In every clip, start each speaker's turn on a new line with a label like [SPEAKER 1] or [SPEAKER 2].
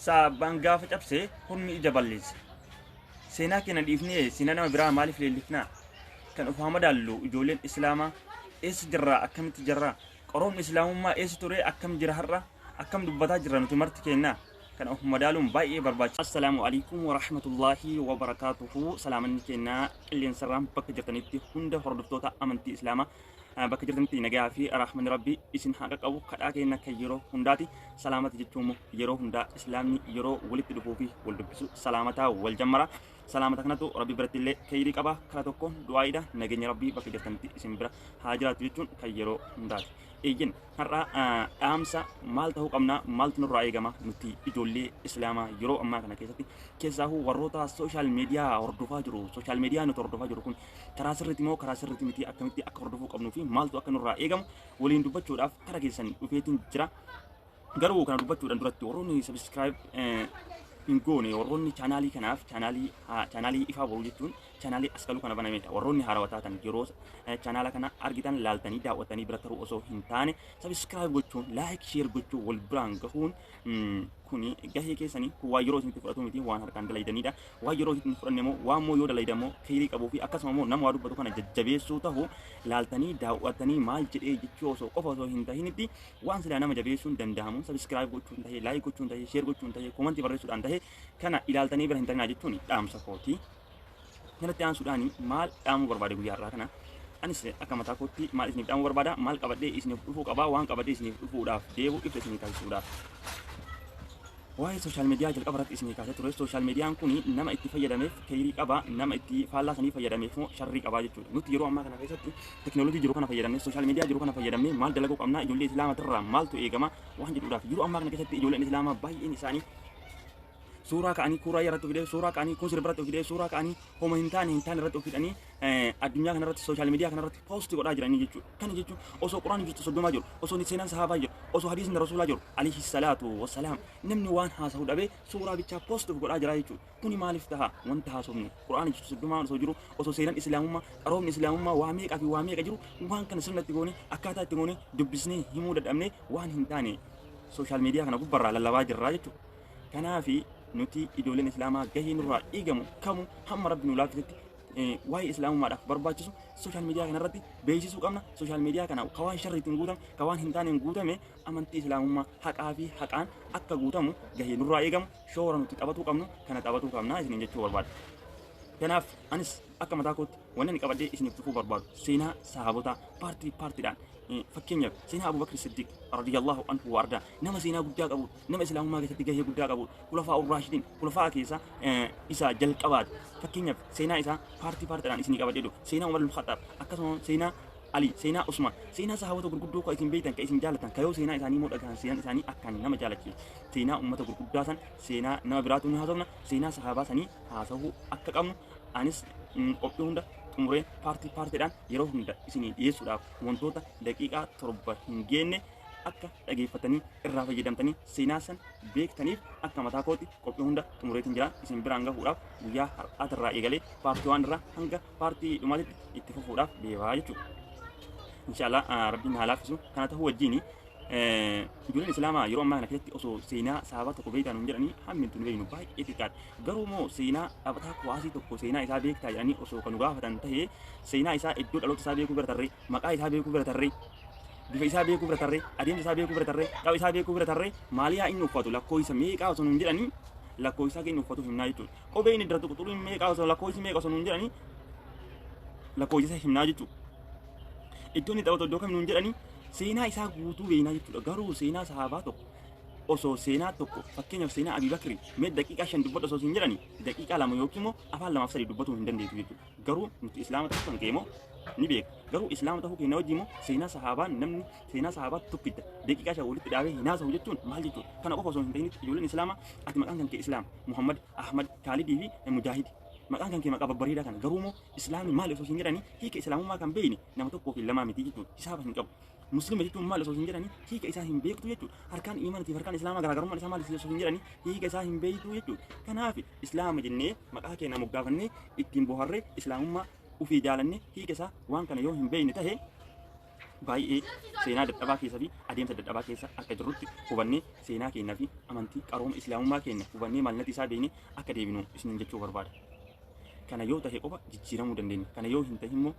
[SPEAKER 1] Sa'a abbaan gaafa cabse hormi ija balleessa. Seenaa keenya dhiifnee seenaa nama biraa maaliif leellifnaa? Kan of haa madaallu ijoolleen Islaamaa eessa jirraa, akkamitti jirraa? Qaroomni Islaamummaa eessa ture, akkam jira har'a? Akkam dubbataa jirra nuti marti keenya? Kan of madaaluun baay'ee barbaachisa. Assalaamu alaikum wa rahmatullahi wa barakaatuhu. Salaamanni keenya qilleensarraan bakka jirtanitti hunda hordoftoota amantii Islaamaa bakka jirtanitti nagaa fi rahmanni Rabbii isin haa qaqqabu. Kadhaa keenya kan yeroo hundaati. Salaamata jechuun immoo yeroo hundaa Islaamni yeroo walitti dhufuu fi wal dubbisu salaamataa wal jammara. Salaamata kanatu Rabbi biratti illee kheyrii qaba. Karaa tokkoon du'aa'iidha. Nageenya Rabbii bakka jirtanitti isin bira haa jiraatu jechuun kan yeroo hundaati. Eeyyen, har'a dhaamsa maal ta'uu qabna, maaltu nurraa eegama nuti ijoollee Islaamaa yeroo ammaa kana keessatti, keessaahuu warroota sooshaal miidiyaa hordofaa jiru. Sooshaal miidiyaa nuti hordofaa jiru kun karaa sirriitti moo karaa sirriitti miti, akkamitti akka hordofuu qabnuu fi maaltu akka nurraa eegamu waliin dubbachuudhaaf kara keessan dhufeetiin jira. Garuu kana dubbachuudhaan duratti warroonni subscribe hin goone, warroonni chaanaalii kanaaf chaanaalii Ifaa Boruu jechuun chaanaalii as galuu kana banamedha. Warroonni haarawaa taatan yeroo chaanaala kana argitan laaltanii daawwattanii bira taruu osoo hin taane subscribe gochuun, like, share gochuun wal biraan gahuun kuni gahee keessanii. Kun waan yeroo isinitti fudhatu miti, waan harkaan dalaydanidha. Waan yeroo isinitti fudhanne immoo waan immoo yoo dalaydan immoo kheyrii qabuu fi akkasuma immoo nama waa dubbatu kana jajjabeessuu tahu laaltanii daawwattanii maal jedhee jechuu osoo qofa osoo hin tahinitti waan silaa nama jabeessuun danda'amu subscribe gochuun tahee, like gochuun tahee, share gochuun tahee, komantii barreessuudhaan tahee kana ilaaltanii bira hin tarinaa jechuun dhaamsa kooti. Kanatti aansuudhaan maal dhaamuu barbaade guyyaa har'aa kana? Anis akka mataa kootti maal isiniif dhaamuu barbaada? Maal qabadhee isiniif dhufuu qaba? Waan qabadhee isiniif dhufuudhaaf deebu ibsa isinii taasisuudhaaf. Waa'ee sooshaal miidiyaa jalqaba irratti isinii kaasee ture. Sooshaal miidiyaan kun nama itti fayyadameef kheyrii qaba, nama itti faallaa sanii fayyadameef immoo sharrii qaba jechuudha. Nuti yeroo ammaa kana keessatti teknooloojii jiru kana fayyadamnee, sooshaal miidiyaa jiru kana fayyadamnee maal dalaguu qabna, ijoollee islaamatirraa maaltu eegama waan jedhuudhaaf, yeroo ammaa kana keessatti ijoolleen islaamaa baay'een isaanii suuraa ka'anii kuuraa irratti fidee, suuraa ka'anii kun sirba irratti fidee, suuraa ka'anii homa hin taane irratti fidanii addunyaa kanarratti sooshaal miidiyaa kanarratti post godhaa jiranii jechuudha. Kana jechuun osoo Quraan jirtu 30 jiru, osoo seenaan sahaabaa jiru, osoo hadiisni rasuulaa jiru alayhi salaatu wassalaam, namni waan haasa'u dhabee suuraa bichaa post godhaa jira jechuudha. Kuni maaliif taha? Wanta haasofnu Quraan jirtu 30 osoo jiru, osoo seenaan islaamummaa, qaroomni islaamummaa waa meeqaa fi waa meeqa jiru, waan kana sirnatti goone, akkaataa itti goone dubbisnee himuu dadhabnee waan hin taane sooshaal miidiyaa kana gubbarraa lallabaa jirra jechuudha. Kanaafi nuti ijoolleen islaamaa gahee nurraa eegamu kamu hamma Rabbi nu laaffisetti waa'ee islaamummaadhaaf barbaachisu sooshaal miidiyaa kanarratti beeksisuu qabna. Sooshaal miidiyaa kana ka waan sharriitiin guutame, ka waan hin taaneen guutame, amantii islaamummaa haqaa fi haqaan akka guutamu gahee nurraa eegamu, shoora nuti taphatuu qabnu kana taphatuu qabna isiniin jechuu barbaada. Kanaaf anis akka mataa kootti wanni ani qabadhee isiniif dhufuu barbaadu seenaa sahaabotaa paartii paartiidhaan, fakkeenyaaf seenaa Abu Bakr Siddiq radiyallahu anhu wa ardaa, nama seenaa guddaa qabu, nama islaamummaa keessatti gahee guddaa qabu, kulafaa urraashidiin, kulafaa keessa isa jalqabaati. Fakkeenyaaf seenaa isaa paartii paartiidhaan isinii qabadhee dhufu, seenaa Umar ibn Khattaab, akkasuma seenaa Ali, seenaa Usmaan, seenaa sahaabota gurguddoo ka isin beektan, ka isin jaalatan, ka yoo seenaa isaanii immoo dhagahan seenaan isaanii akkaan nama jaalachiisu. Seenaa ummata gurguddaa san seenaa nama biraatu ni haasofna, seenaa sahaabaa sanii haasahuu akka qabnu anis qophii hunda xumuree paartii paartiidhaan yeroo hunda isinii dhiyeessuudhaaf wantoota daqiiqaa 7 hin geenne akka dhageeffatanii irraa fayyadamtanii seenaa san beektaniif akka mataa kootti qophii hunda xumureetiin jira. Isin biraan gahuudhaaf guyyaa har'aatirraa eegalee paartii waan irraa hanga paartii dhumaatitti itti fufuudhaaf deemaa jechuudha. Inshaallah Rabbiin haa laaffisu. Kana ta'uu wajjin ijoolleen islaamaa yeroo ammaa kana keessatti osoo seenaa sahaabaa tokko beektaa nuun jedhanii hammi nuti beeknu baay'ee xiqqaadha. Garuu immoo seenaa taphataa kuwaasii tokko seenaa isaa beektaa jedhanii osoo kan nu gaafatan ta'ee, seenaa isaa, iddoo dhaloota isaa beekuu bira tarree, maqaa isaa beekuu bira tarree, bifa isaa beekuu bira tarree, adeemsa isaa beekuu bira tarree, tapha isaa beekuu bira tarree, maaliyaa inni uffatu lakkoofsa meeqaa osoo nuun jedhanii lakkoofsa inni uffatu himnaa jechuudha. Kophee inni diratu quxuruun meeqaa osoo lakkoofsi meeqa osoo nuun jedhanii lakkoofsa isaa himnaa jechuudha. Iddoo inni taphatu iddoo kam nuun jedhanii seenaa isaa guutuu beeknaa jechuudha. Garuu seenaa sahaabaa tokko, osoo seenaa tokko, fakkeenyaaf seenaa Abii Bakri mee daqiiqaa 5 dubbadhu osoo siin jedhanii daqiiqaa 2 yookiin immoo afaan lamaaf sadii dubbatuu hin dandeessu jechuudha. Garuu nuti islaama ta'uu kan kee immoo ni beeka. Garuu islaama ta'uu keenya wajjin immoo seenaa sahaabaa, namni seenaa sahaabaa tokkicha daqiiqaa 5 walitti dhaabee hin haasa'u jechuun maal jechuudha? Kana qofa osoo hin ta'initti ijoolleen islaamaa, ati maqaan kan kee Islaam, Muhammad, Ahmad, Kaalidii fi Mujaahid. Maqaan kan kee maqaa babbareedaa kana, garuu immoo islaamni maal osoo siin jedhanii hiika islaamummaa kan beekne nama tokkoo fi lamaa miti jechuudha. Hisaaba hin qabu. Muslima jechuun maal osoo hin jedhanii hiika isaa hin beektu jechuudha. Harkaan imaanatii fi harkaan islaamaa garaagarummaan isaa maal osoo hin jedhanii hiika isaa hin beektu jechuudha. Kanaaf islaama jennee maqaa keenya moggaafannee ittiin bohaarree islaamummaa ofii jaalannee hiika isaa waan kana yoo hin beekne tahe Baay'ee seenaa dadhabaa keessa fi adeemsa dadhabaa keessa akka jirrutti hubannee, seenaa keenya fi amantii qarooma Islaamummaa keenya hubannee, maalnati isaa beeknee akka deebinu isiniin jechuu barbaada. Kana yoo tahe qofa jijjiiramuu dandeenya. Kana yoo hin tahin immoo,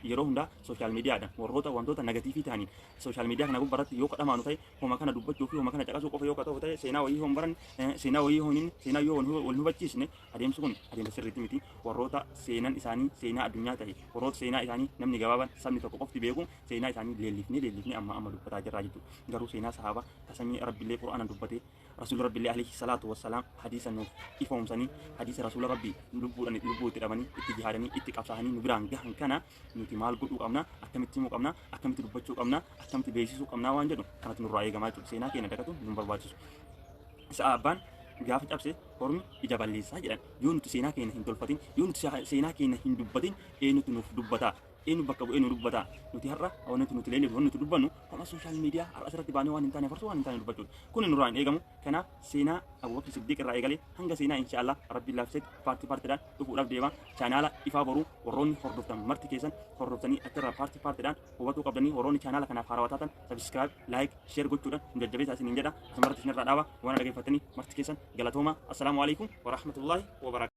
[SPEAKER 1] yeroo hundaa social mediaadhaan warroota wantoota negative ta'aniin social media kana gubbaarratti yoo kadhamaanu ta'e, homa kana dubbachuu fi homa kana caqasuu qofa yoo ka ta'u ta'e, seenaa wayii hin baranne, seenaa wayii hin himne, seenaa yoo wal hubachiisne, adeemsi kun adeemsa sirriitti miti. Warroota seenan isaanii seenaa addunyaa ta'e, warroota seenaa isaanii namni gabaabaan sabni tokko qofti beeku, seenaa isaanii leellifnee leellifnee amma amma dubbataa jirraa jechuudha. Garuu seenaa sahaabaa tasamii Rabbiillee Qur'aana dubbatee, Rasuula Rabbiillee alayhi salaatu wassalaam hadiisa nuuf ifoomsanii, hadiisa Rasuula Rabbii lubbuudhaan lubbuu itti dhabanii, itti jihaadanii, itti qabsaa'anii nu biraan gahan kana nuti maal godhuu qabna, akkamitti himuu qabna, akkamitti dubbachuu qabna, akkamitti beeksisuu qabna waan jedhu kanatu nurraa eegamaa jechuudha. Seenaa keenya dagatu nu barbaachisu. Isa abbaan gaafa cabse hormi ija balleessaa jedhan. Yoo nuti seenaa keenya hin tolfatin, yoo nuti seenaa keenya hin dubbatin, eenyutu nuuf dubbata? Eenyu bakka bu'ee nu dubbata? Nuti har'a wanti nuti leellifnu, wanti nuti dubbannu homa social media har'a asirratti baanee waan hin taane farsuu, waan hin taane dubbachuudha. Kun nurraa hin eegamu. Kanaaf seenaa Abubakar Siddiq irraa eegalee hanga seenaa inshaallah Rabbiin laaffisetti part partiidhaan dhufuudhaaf deema. Chaanaala Ifaa Boruu warroonni hordoftan marti keessan hordoftanii achirraa part partiidhaan hubatuu qabdanii. Warroonni chaanaala kanaaf haarawaa taatan subscribe, like, share gochuudhaan nu jajjabeessaa isiniin jedha. Asumarratti isinirraa dhaaba. Waan dhaggeeffattanii marti keessan galatooma. Assalaamu alaikum warahmatullaahi wabarakaatuh.